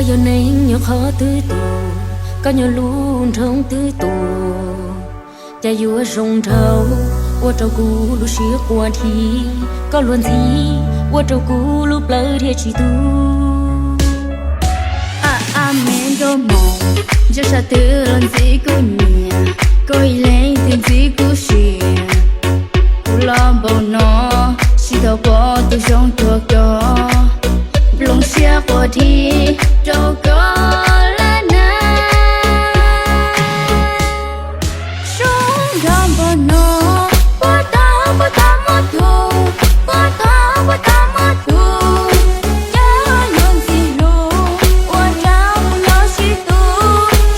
Yog neeg nyob qhov twg tuaj, koj nyob lub nroog twg tuaj, cas yuav zoo nraug ua rau kuv lub siab quaj dhib, koj luag ntxhi ua rau kuv lub plawv dhia tsis tu. A a me nkauj hmoob, ntsia sab twg los ntxim kuv nyiam, koj ib leeg twb ntxim kuv siab. Kuv los npaum no, tsis tau pom tus zoo cuag koj, nplooj siab quaj dhib rau koj lawm na. Zoo nraug npaum no, puas tau, puas tau muaj tus, puas tau, puas tau muaj tus, cas yuav ntxim hlub ua rau kuv nyob sib tu,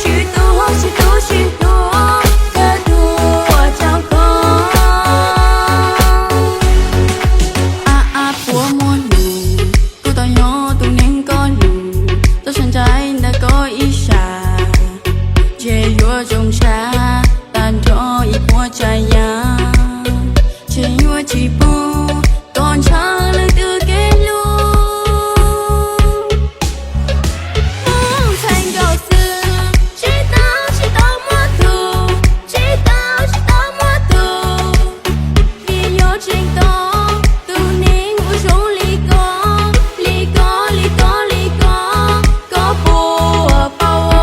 sib tu, sib tu, sib tu, kawg tuaj ua rau koj. A a puas muaj hlub, kuv tau nyob tus neeg koj hlub, tau sawv ntsais ntawm koj ib sab, ntshe yuav zoo tshaj tag nrho ib puas tsav yam, ntshe yuav tsis pub koj ntshaw leej twg kev hlub. Mus ntxhais nkaus xwb, tsis tau, tsis tau muaj tus, tsis tau, tsis tau muaj tus, vim yog tseem tos tus neeg uas zoo li koj, li koj, li koj, li koj, koj puas paub?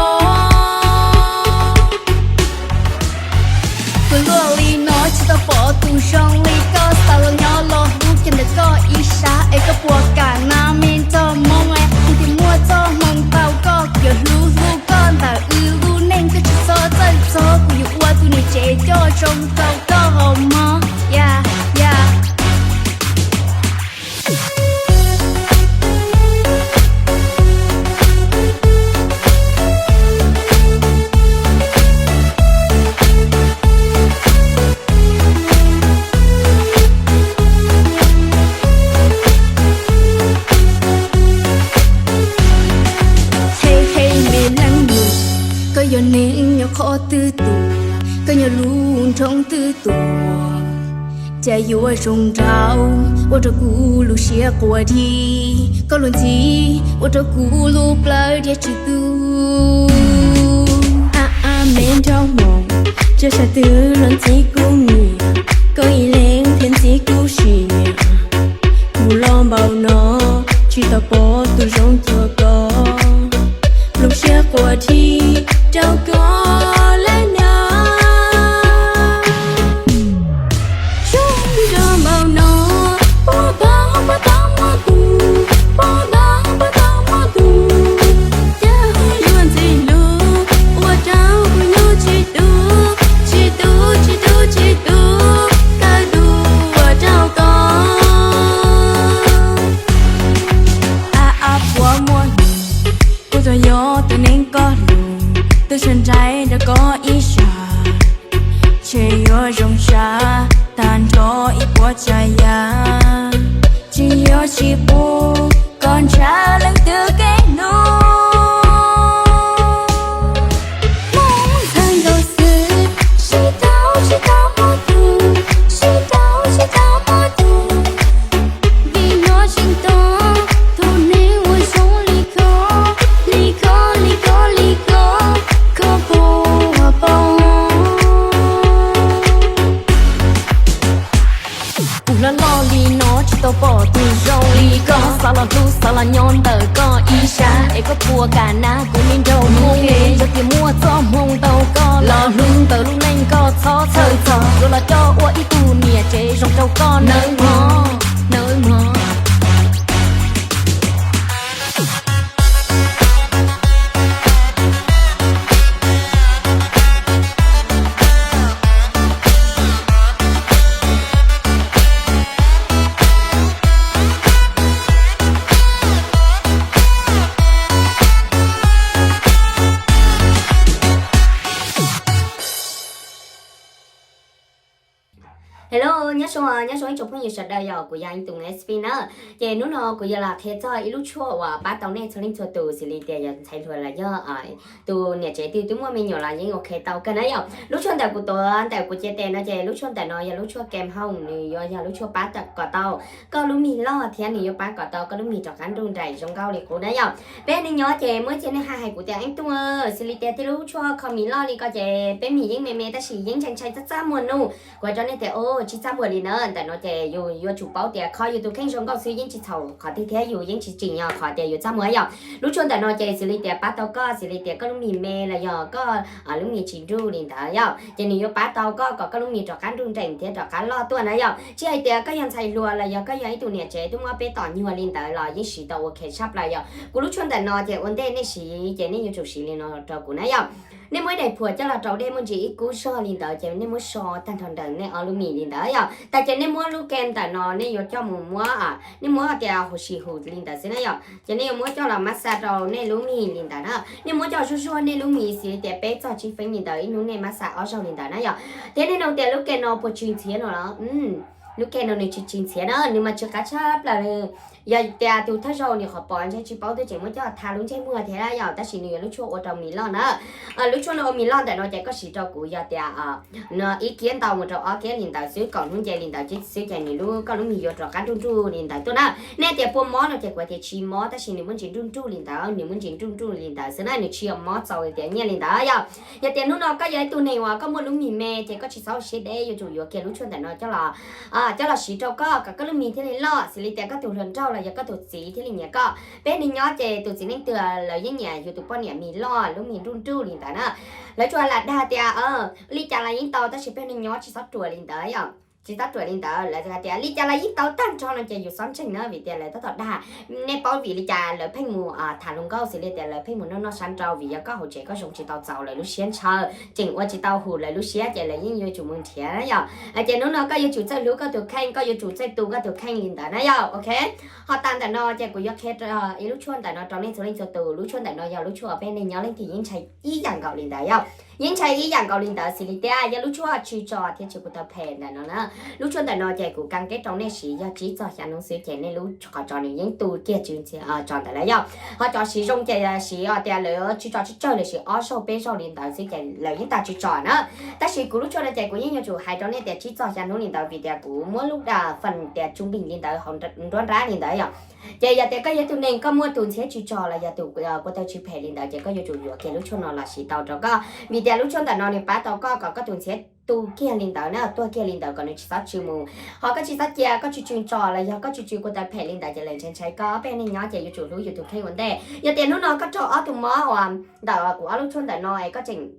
Kuv luaj li no tsis tau pom tus zoo li koj, xav los nyob los hlub kiag ntawm koj ib sab, es koj puas kam na me nraug hmoob es, kuv twb muaj txoj hmoo tau koj, kuv yuav hlub hlub koj ntawm wb lub neej, koj tsis txhob txhawj txog, kuv yuav ua tus niam tsev coj zoo rau koj haus mog, yeah, yeah. Qhe qhe me leej nus, koj yog neeg nyob qhov twg tuaj, koj nyob lub nroog twg tuaj, cas yuav zoo nraug ua rau kuv lub siab quaj dhib, koj luag ntxhi ua rau kuv lub plawv dhia tsis tu. A a me nraug hmoob, ntsia sab twg los ntxim kuv nyiam, koj ib leeg thiaj ntxim kuv siab. Kuv los npaum no, tsis tau pom tus zoo cuag koj, nplooj siab quaj dhib rau koj lawm na. Zoo nraug npaum no, puas tau, puas tau muaj tus, puas tau, puas tau muaj tus, cas yuav ntxim hlub ua rau kuv nyob tsis tu, tsis tu, tsis tu, tsis tu, kawg tuaj ua rau koj. A a puas muaj hlub, kuv tau nyob tus neeg koj hlub, tau sawv ntsais ntawm koj ib sab, ntshe yuav zoo tshaj tag nrho ib puas tsav yam, ntshe yuav tsis pub koj ntshaw leej twg kev hlub. Mus ntxhais nkaus xwb, tsis tau, tsis tau muaj tus, tsis tau, tsis tau muaj tus, vim nyob tseem tos tus neeg uas zoo li koj, li koj, li koj, li koj, koj puas paub? Kuv hlob loj li no tsis tau pom tus zoo li koj, xav los hlub xav los nyob ntawm koj ib sab, es koj puas kam na kuv me nraug hmoob, yog tias muaj txoj hmoo tau koj los hlub ntawm lub neej koj txhob txhawj txog, yuav los coj ua ib tug niam tsev zoo rau koj nawb mog, nawb mog. Hello, nyob zoo Nyob zoo ib tsoom phooj ywg sawv daws, yog kuv yog tus S P na. Ces hnub no kuv yuav los qhia txog ib lub tshuaj uas pab tau nej txhua leej txhua tus, xws li tias yog ntxhais hluas los yog tus niam tsev twg twb muaj me nyuam los yeej ok tau kawg na yom. Lub tshuaj ntawm kuv tuav ntawm kuv cev tes no ces lub tshuaj ntawm no yog lub tshuaj Kem Home, nws yuav yog lub tshuaj pab kom tau koj lub mis loj thiab nws yuav pab kom tau koj lub mis rov qab nruj nraim zoo nkauj li qub na yom. Peb neeg nyob ces muaj ib txhia nej hais hais kuv tias, Eeb Tooj, xws li tias tej lub tshuaj kho mis loj li ko ces peb mis yeej me me tab sis yeej ntshai ntshai txaj txaj muag no. Kuv hais rau nej tias, o, tsis txaj muag li na. Ntawm no ces yus yuav tsum paub tias kho yus tus kheej zoo nkauj xwb, yeej tsis txhaum qhov twg thiab yus yeej tsis tsim nyog qhov tias yus txaj muag yom. Lub tshuaj ntawm no ces xws li tias pab tau koj, xws li tias koj lub mis me los yog koj lub mis tsis nruj li ntawd yom, ces nws yuav pab tau koj kom koj lub mis rov qab nruj nreem thiab rov qab loj tuaj na yom. Tsis hais tias koj yog ntxhais hluas los yog koj yog ib tug niam tsev twb muaj peb tom nyuag li ntawd los yeej siv tau ok tshaj plaws yom. Kuv lub tshuaj ntawm no ces ua ntej nej siv ces nej yuav tsum siv li no rau kuv na yom. Nej muab daim phuam coj los rau dej muaj ntsis ib kub zog li ntawd ces nej muab so tag nrho ntawm nej ob lub mis li ntawd yom. Tas ces nej muab lub Kem ntawm no nej yuav coj mus muab, nej muab tias huv si huv li ntawd xwb na yom, ces nej yuav muab coj los mab xa rau nej lub mis li ntawd na. Nej muab coj zuj zuaj nej lub mis xws li tias peb txog tsib feeb li ntawd, ib hnub nej mab xa ob zaug li ntawd na yom. Thiab nej nug tias lub Kem no puas tsw ntxhiab no los? Lub Kem no nws tsis tsw ntxhiab na, nws mas tsw qab tshaj plaws li. Yog tias tus thawj zaug nws qhov pom ntshe tsis paub twb tseem muab coj tha lub ntsej muag thiab yom, tab sis nws yog lub tshuaj ua rau mis loj na. Lub tshuaj no ua mis loj ntawm no ces koj siv rau kuv yog tias no ib kiab ntau mus rau ob kiab li ntawd xwb, kaum hnub nce li ntawd xwb ces nws lub, koj lub mis yuav rov qab nruj nruj li ntawd tuaj na. Nej tias puas mob no ces kuv tias tsis mob, tab sis nws muaj ntsis nruj nruj li ntawd, nws muaj ntsis nruj nruj li ntawd xwb na, nws tsis yog mob txaus tias nyiaj li ntawd yom. Yog tias hnub no koj yog ib tug neeg uas koj muaj lub mis me ces koj tsis txhob siab deb, yuav tsum yuav kiag lub tshuaj ntawm no coj los, coj los siv rau koj kom koj lub mis thiaj li loj, xws li tias koj tus hluas nraug los yog koj tus txiv thiaj li nyiam koj. Peb neeg nyob ces tus txiv neej twg lawv yeej nyiam yus tus poj niam mis loj, lub mis nruj nruj li ntawd na. Lawv tsuas lam dag tias li cas los yeej tau, tab sis peb neeg nyob tsis txhob ruam li ntawd yom. Tsis txhob ruam li ntawd, lawv hais tias li cas los yeej tau tag nrho no ces yus txhob ntseeg na, vim tias lawv tab tom dag. Nej paub vim li cas lawv pheej mus tham hluas nkauj, xws li tias lawv pheej mus noj noj sab nrau, vim yog koj hauv tsev koj zoo tsis tau txaus lawv lub siab ntshaw, tseem ua tsis tau hum lawv lub siab ces lawv yeej yuav tsum mus nrhiav na yom. Ces hnub no koj yuav tsum txawj hlub koj tus kheej, koj yuav tsum txawj tu koj tus kheej li ntawd na yom. Ok, ho tas ntawm no ces kuv yuav qhia ib lub tshuaj ntawm no rau nej txhua leej txhua tus. Lub tshuaj ntawm no yog lub tshuaj uas peb neeg nyob leej twg yeej ntshai ib yam nkaus li ntawd yom. Yeej ntshai ib yam nkaus li ntawd, xws li tias yog lub tshuaj tsw tso thiab tsw kuv taw phem ntawm no na. Lub tshuaj ntawm no ces kuv kam keb rau nej siv yog tsib txog xya hnub xwb ces nej lub qhov tso nws yeej tu kiag tsw tso ntawd lawm yom. Ho cov siv zoo ces siv tias lawv tsw tso tsawg tsawg lawm siv ob zaug peb zaug li ntawd xwb ces lawv yeej tag tsw tso na. Tab sis kuv lub tshuaj no ces kuv yeej yuav tsum hais rau nej tias tsib txog xya hnub li ntawd vim tias kuv muab lub dab fam tias tsw npis li ntawd hauv nruab nrab li ntawd yom. Ces yog tias koj yog tus neeg koj muaj tus ntxhiab tsw tso los yog tus kuv taw tsw phem li ntawd ces koj yuav tsum yuav kiag lub tshuaj no los siv tau rau koj, vim tias lub tshuaj ntawm no nws pab tau koj kom koj tus ntxhiab tu kiag li ntawd na, tuag kiag li ntawd kom nws tsis txhob tsw mus. Ho koj tsis txhob cia koj tsw tsw tso los yog koj tsw tsw kuv taw phem li ntawd ces lawv ntshai ntshai koj. Peb neeg nyob ces yuav tsum hlub yus tus kheej ua ntej. Yog tias hnub no koj raug ob tug mob uas ntawm kuv ob lub tshuaj ntawm no es koj tseem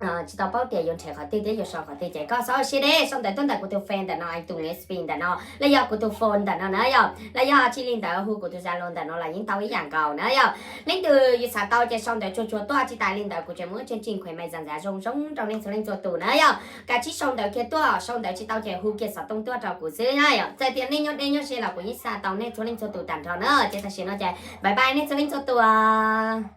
tsis tau paub tias yuav nrhiav qhov twg thiab yuav sau qhov twg ces koj txhob siab deb, sau ntawv tuaj ntawm kuv tus Face ntawm no, tus S P ntawm no, los yog kuv tus phone ntawm no na yom, los yog tsis li ntawd hu kuv tus Zalo ntawm no los yeej tau ib yam nkaus na yom. Leej twg yus xav tau ces sau ntawv tsuag tsuag tuaj, tsis tas li ntawd kuv tseem muaj cheej tsij khuem mais zam ntxav zoo zoo rau nej txhua leej txhua tus na yom. Kav tsij sau ntawv kiag tuaj, sau ntawv tsis tau ces hu kiag xov tooj tuaj rau kuv xwb na yom. Txawm tias nej nyob deb nyob ze los kuv yeej xa tau nej txhua leej txhua tus tag nrho na. Ces tam sim no ces bye bye nej txhua leej txhua tus.